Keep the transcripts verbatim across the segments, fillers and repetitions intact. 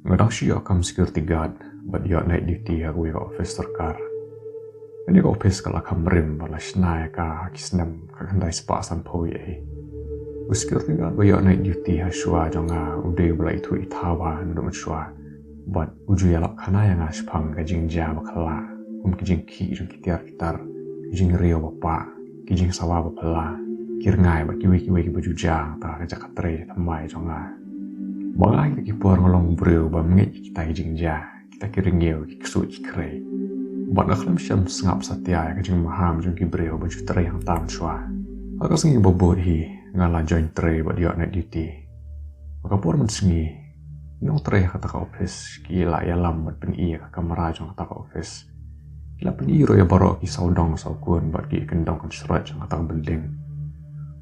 Nga dang shu ïoh kam security guard bad ïoh night duty ha kawei ka office sorkar. Kane ka office ka la kham rim bad la shna ïa ka ha ki snem khatkhyndai spah sanphew ei. U security guard ba ïoh night duty ha shuwa jong nga u dei uba la ithuh ithaw bha naduh mynshuwa bad u ju ïalap khana ïa nga shaphang ka jingjia ba khyllah, kum ki jingkhih jong ki tiar ki tar, ki jingriaw ba pah, ki jingsawa ba phylla, ki rngai bad kiwei kiwei kiba ju jia ha ka jaka trei thymmai jong nga. Ba nga ha kita ki por nga long u briew ba mngeit ïa kita ki jingjia, kita ki rngiew, ki ksuid ki khrei. Bad nga khlem shym sngap satia ïa ka jingmaham jong ki briew ba ju trei hangta mynshuwa. Ha ka sngi ba bud hi nga la join trei bad ïoh night duty. Ha ka por mynsngi ki nongtrei ha kata ka office ki la ïalam bad pyni ïa ka kamra jong kata ka office. Ki la pyni ruh ïa baroh ki sawdong sawkun bad ki kyndong kynshroj jong kata ka building.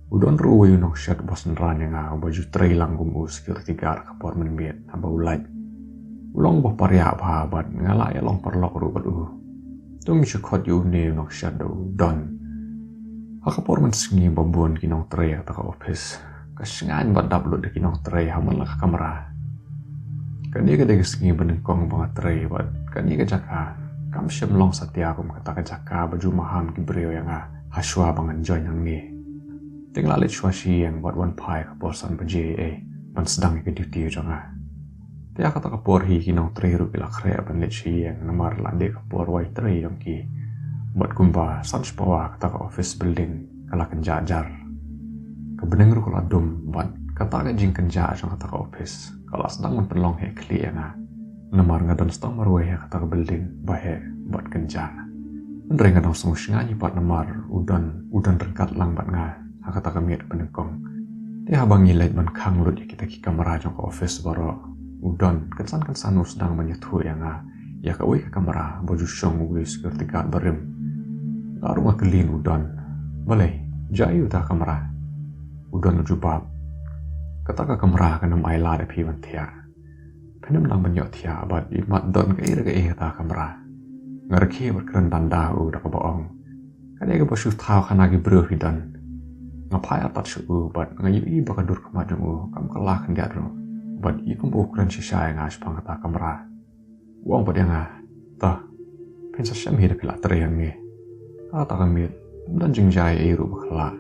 U don ruh uwei u nongshet ba synran ïa nga uba ju trei lang kum u security guard ha ka por mynmiet haba u lait. U long uba pariah bha bad nga la ïalong paralok ruh bad u. To ngin shu khot ïa une u nongshet da u Don. Ha ka por mynsngi ba bun ki nongtrei ha kata ka office ka shngaiñ bad dap lut da ki nongtrei ha man la ka kamra. Kane ka dei ka sngi ba nyngkong ba nga trei bad kane ka jaka kam shym long satia kum kata ka jaka ba ju maham ki briew ïa nga ha shuwa ba ngan join hangne. Te nga la leit shuwa sha ïing bad wan phai ka por san baje ei ban sdang ïa ka duty jong nga. Te ha kata ka por hi ki nongtrei ruh ki la khreh ban leit sha ïing namar la dei ka por wai trei jong ki. Bad kumba san shiphew kata ka office building ka la kynjah jar. Ka bneng ruh ka la dum bad kata ka jingkynjah jong kata ka office ka la sdang ban pynlong heh khlieh ïa nga. Namar nga don sdang marwei ha kata ka building ba heh bad kynjah. Hynrei nga dang sngew shngaiñ pat namar u Don, u Don ryngkat lang bad nga ha kata ka miet ba nyngkong. Te haba ngi leit ban khang lut ïa kita ki kamra jong ka office baroh, u Don kynsan kynsan u sdang ban ïathuh ïa nga ïa kawei ka kamra ba ju shong uwei u security guard barim. Nga ruh nga kylli u Don, balei, jia aïu kata ka kamra? U Don u jubab, kata ka kamra kan ym ailad ïa phi ban thiah. Phin ym nang ban ïoh thiah bad imat don kaei re kaei ha kata ka kamra. Nga rkhie bad kren danda ha u da kaba ong, ka dei kaba shu thaw khana ki briew hi Don. Nga phai artat sha u bad nga ïohi ba ka dur khmat jong u kam kylla khyndiat ruh bad i kumba u kren shisha ïa nga shaphang kata ka kamra. U ong pat ïa nga, to, phin sa shem hi da phi la trei hangne. Kata ka miet ym don jingjia ei ruh ba khyllah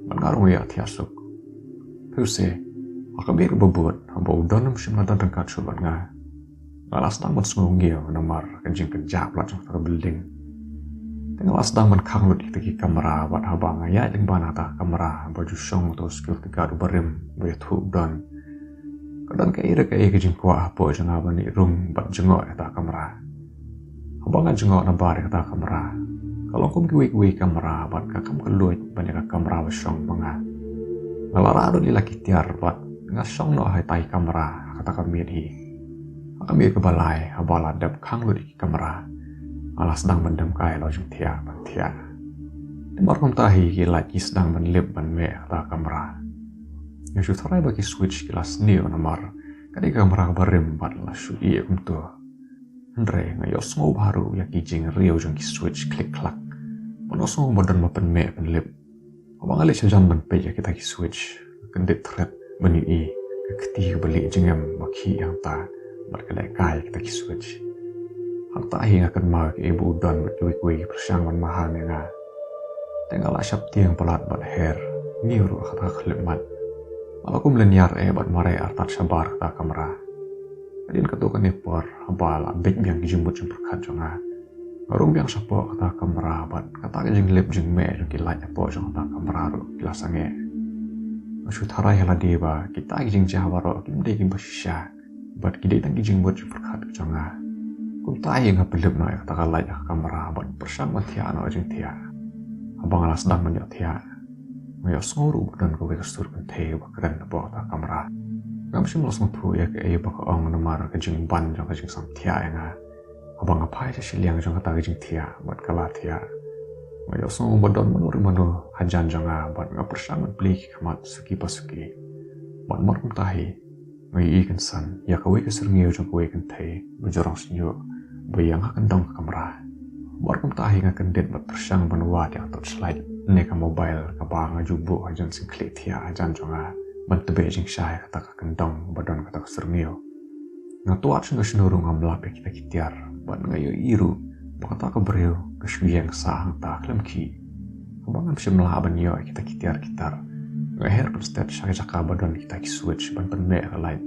bad nga ruh nga ïa thiah suk. Phi u se, ha ka miet ba bud haba u Don um shym la don ryngkat shuh bad nga, nga la sdang ban sngew ngiew namar ka jingkynjah palat jong kata ka building. Te nga la sdang ban khang lut ïa kita ki kamra bad haba nga ïaid lyngba na kata ka kamra ba ju shong uta u security guard uba rim ba ïathuh u Don, ka don kaei re kaei ka jingkwah hapoh jong nga ban leit rung bad jngoh ïa kata ka kamra. Haba nga jngoh na bar ïa kata ka kamra, ka long kum kiwei kiwei ki kamra bad ka kam ka luid ban ïa ka kamra ba shong ma nga. Nga la rah lut ïa la ki tiar bad nga shong noh ha ita ki kamra ha kata ka miet hi. Ha ka miet kaba lai haba la dep khang lut ïa ki kamra, nga la sdang ban dem kai la u jingthiah ban thiah. Namar kumta hi ki light ki sdang ban lip ban meh ha kata ka kamra. Nga shu tharai ba ki switch ki la sniew namar ka dei ka kamra kaba rim bad la shu ïeh kumta. Hynrei nga ïohsngew bha ruh ïa ki jingriaw jong ki switch klik klak. Bad nga sngew ba don ba pynmeh pynlip. Haba nga leit shajan ban peit ïa kita ki switch, nga kyndit thret ban ïohi ka kti kaba lieh jingem ba khih hangta bad ka lehkai ïa kita ki switch. Hangta hi nga kynmaw ïa kaei ba u Don bad kiwei kiwei ki pyrshang ban maham ïa nga. Te nga la sheptieng palat bad her, ngiew ruh ha kata ka khyllipmat. Nga la kum lynñiar eh bad mareh artat shabar kata ka kamra. Hadien katto katne por haba la beit biang ki jingmut jingpyrkhat jong nga, nga rung biang shapoh kata ka kamra bad kata ka jinglip jingmeh jong ki light hapoh jong kata ka kamra ruh ki la sangeh. Nga shu tharai ha lade ba kita ki jingjia baroh kim dei kiba shisha bad ki dei tang ki jingmut jingpyrkhat jong nga. Kumta hi nga pynlip noh ïa kata ka light ha ka kamra bad pyrshang ban thiah noh jingthiah. Haba nga la sdang ban ïoh thiah, nga ïohsngew ruh ba don kawei ka sur kynthei ba kren hapoh kata ka kamra. Ngam shym la sngewthuh ïa kaei ba ka ong namar ka jingban jong ka jingsamthiah ïa nga. Haba nga phai sha shiliang jong kata ka jingthiah bad ka la thiah, nga ïohsngew ba don mano re mano hajan jong nga bad nga pyrshang ban plie ki khmat suki pa suki. Bad mar kumta hi, nga ïohi kynsan ïa kawei ka syrngiew jong kawei ka kynthei ba ju rong shñiuh ba ïeng ha kyndong ka kamra. Mar kumta hi nga kyndit bad pyrshang ban wad ïa ka torchlight ne ka mobile kaba nga ju buh hajan syngkhlieh thiah hajan jong nga ban tbeh jingshai kata ka kyndong ba don kata ka syrngiew. Nga tuat shano shano ruh ngam lap ïa kita ki tiar, bad nga ïohi ruh ba kata ka briew ka shu ïeng sah hangta khlem khih. Haba ngam shym lah ban ïoh ïa kita ki tiar ki tar, nga her pynstet sha ka jaka ba don kita ki switch ban pynmeh ka light.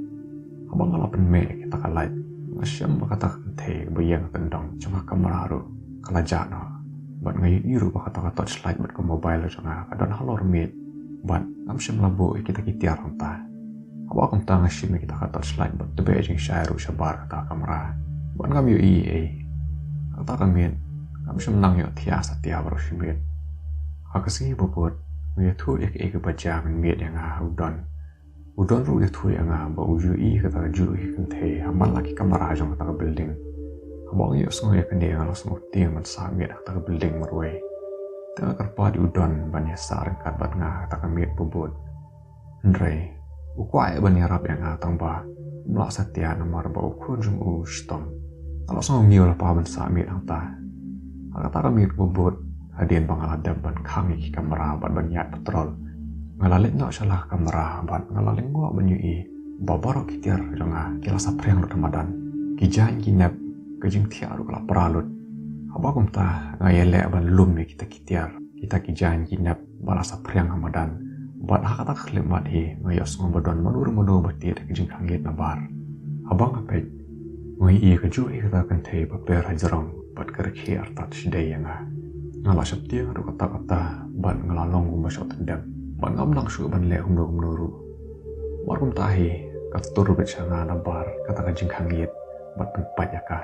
Haba nga la pynmeh kita ka light, nga shem ba kata ka kynthei ba ïeng tyndong jong ka kamra ruh ka la jah noh. Bad nga ïohi ruh ba kata ka torchlight bad ka mobile jong nga ka don halor miej, bad ngam shym la buh ïa kita ki tiar hangta. Haba kumta nga shim ïa kita ka torchlight bad tbeh jingshai ruh shabar kata ka kamra, bad ngam ïohi ei. Kata ka miet ngam shym nang ïohthiah satia baroh shi miet. Ha ka sngi ba bud nga ïathuh ïa kaei kaba jia mynmiet ïa nga ha u Don. U Don ruh u ïathuh ïa nga ba u ju ïohi kata kajuh ka kynthei ha man la ki kamra jong kata ka building. Haba nga ïohsngew ïa kane nga la sngewtieng ban sah miet ha kata ka building marwei. Te nga kyrpad ïa u Don ban ïasah ryngkat bad nga ha kata ka miet ba bud. Hynrei u kwah ban ïarap ïa nga tang ba um lah satia namar ba u khun jong u u shitom. Nga la sngew ngiew lypa ban sah miet hangta. Ha kata ka miet ba bud, hadien ba nga la dep ban khang ïa ki kamra bad ban ïaid patrol, nga la leit noh sha la ka kamra bad nga la lyngngoh ban ïohi ba baroh ki tiar jong nga ki la saphriang lut ha madan. Ki jaiñ ki nep, ka jingthiah ruh ka la pra lut. Haba kumta nga ïaleh ban lum ïa kita ki tiar, kita ki jaiñ ki nep ba la saphriang ha madan. Bad ha kata ka khyllipmat hi nga ïohsngew ba don mano re mano ba tied ha ka jingkhang ïit nabar. Haba nga peit, nga ïohi kajuh hi kata ka kynthei ba per hajrong bad ka rkhie artat shadei ïa nga. Nga la sheptieng haduh katta katta bad nga la long kumba shoh tyndep, bad ngam nang shuh ban leh kumno kumno ruh. Namar kumta hi ka tur beit sha nga nabar kata ka jingkhang ïit bad pynpait ïa ka.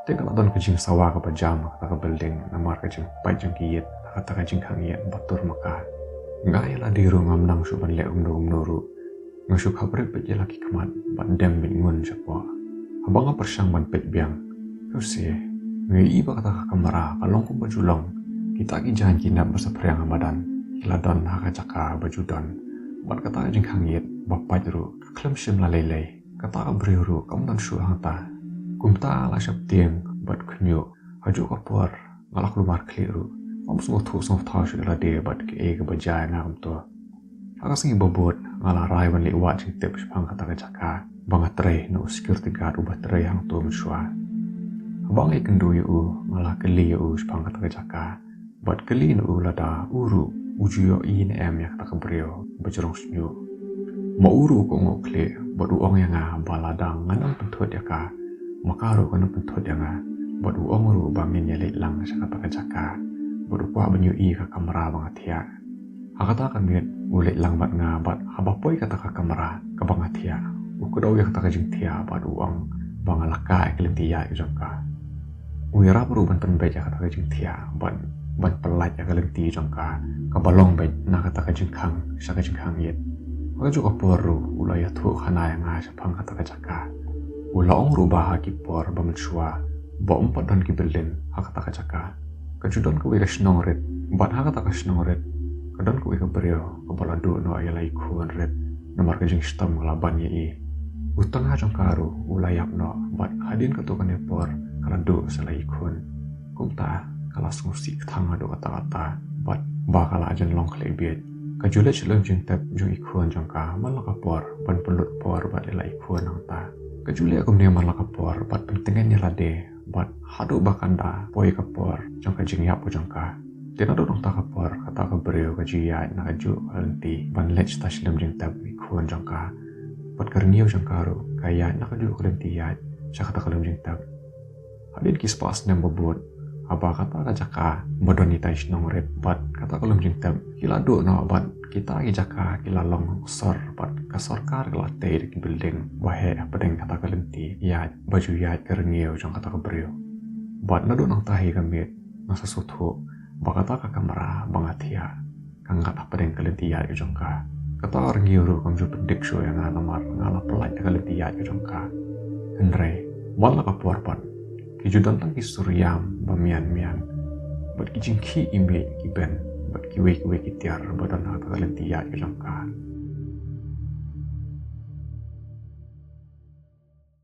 Te ka la don ka jingsawa kaba jam ha kata ka building namar ka jingpait jong ki ïit ha kata ka jingkhang ïit ba tur ma ka. Nga ïa lade ruh ngam nang shuh ban leh kumno kumno ruh. Nga shu khapbrip beit ïa la ki khmat bad dem beit ngun shapoh. Haba nga pyrshang ban peit biang, hynrei nga ïohi ba kata ka kamra ka long kumba ju long. Kita ki jaiñ ki nep ba saphriang ha madan ki la don ha ka jaka ba ju don, bad kata ka jingkhang ïit ba pait ruh ka khlem shim la lei lei. Kata ka briew ruh kam don shuh hangta. Kumta la sheptieng bad khynñiuh. Hajuh ka por nga la kulmar khlieh ruh. Ngam sngewthuh sngewthaw shuh ïa lade bad kaei kaba jia ïa nga kumta. Ha ka sngi ba bud nga la rai ban leit wad jingtip shaphang kata ka jaka ba nga trei na u security guard uba trei hangto mynshuwa. Haba nga ïakynduh ïa u, nga la kylli ïa u shaphang kata ka jaka bad kylli na u lada u ruh u ju ïohi ne em ïa kata ka briew ba jrong shñiuh. Ma u ruh u kohnguh khlieh bad u ong ïa nga ba lada ngan ym pynthut ïa ka, ma ka ruh kan ym pynthut ïa nga. Bad u ong ruh ba ngin ïaleit lang sha kata ka jaka bad u kwah ban ïohi ka kamra ba nga thiah. Ha kata ka miet u leit lang bad nga bad haba poi kata ka kamra kaba nga thiah, u kdew ïa kata ka jingthiah bad u ong ba nga la kah ïa ka lynti ïaid ka jong ka. U ïarap ruh ban pynbeit ïa kata ka jingthiah bad ban pyllait ïa ka lynti jong ka kaba long beit na kata ka jingkhang sha ka jingkhang ïit. Ha kajuh ka por ruh u la ïathuh khana ïa nga shaphang kata ka jaka. U la ong ruh ba ha ki por ba mynshuwa ba um pat don ki building ha kata ka jaka, ka ju don kawei ka shnong rit, bad ha kata ka shnong rit ka don kawei ka briew kaba la duh noh ïa la i khun rit namar ka jingshitom ka la ban ïa i. U tnga jong ka ruh u la ïap noh bad hadien kato kane por ka la duh sa la i khun. Kumta ka la sngewsih kthang haduh katta katta bad ba ka la jan long khleh bieit. Ka ju leit shlem jingtep jong i khun jong ka man la ka por ban pynlut por bad ïa la i khun hangta. Ka ju leh kumne man la ka por bad pyntngen ïa lade bad haduh ba kan da poi ka por jong ka jingïap ka jong ka. Te naduh nangta ka por kata ka briew ka ju ïaid na kajuh ka lynti ban leit sha shlem jingtep i khun jong ka. Bad ka rngiew jong ka ruh ka ïaid na kajuh ka lynti ïaid sha kata ka lum jingtep. Hadien ki spah snem ba bud, haba kata ka jaka ba don itai shnong rit bad kata ka lum jingtep ki la duh noh bad kita ki jaka ki la long sor bad ka sorkar ka la tei da ki building ba heh hapdeng kata ka lynti ïaid ba ju ïaid ka rngiew jong kata ka briew. Bad naduh nangta hi ka miet nga sa sngewthuh ba kata ka kamra ba nga thiah ka ngat hapdeng ka lynti ïaid ka jong ka. Kata ka rngiew ruh kam ju pyndik shuh ïa nga namar nga la pyllait ïa ka lynti ïaid ka jong ka. Hynrei man la ka por pat ki ju don tang ki sur ïam ba mian mian bad ki jingkhih i miej ki ben bad kiwei kiwei ki tiar ba don ha kata ka lynti ïaid ka jong ka.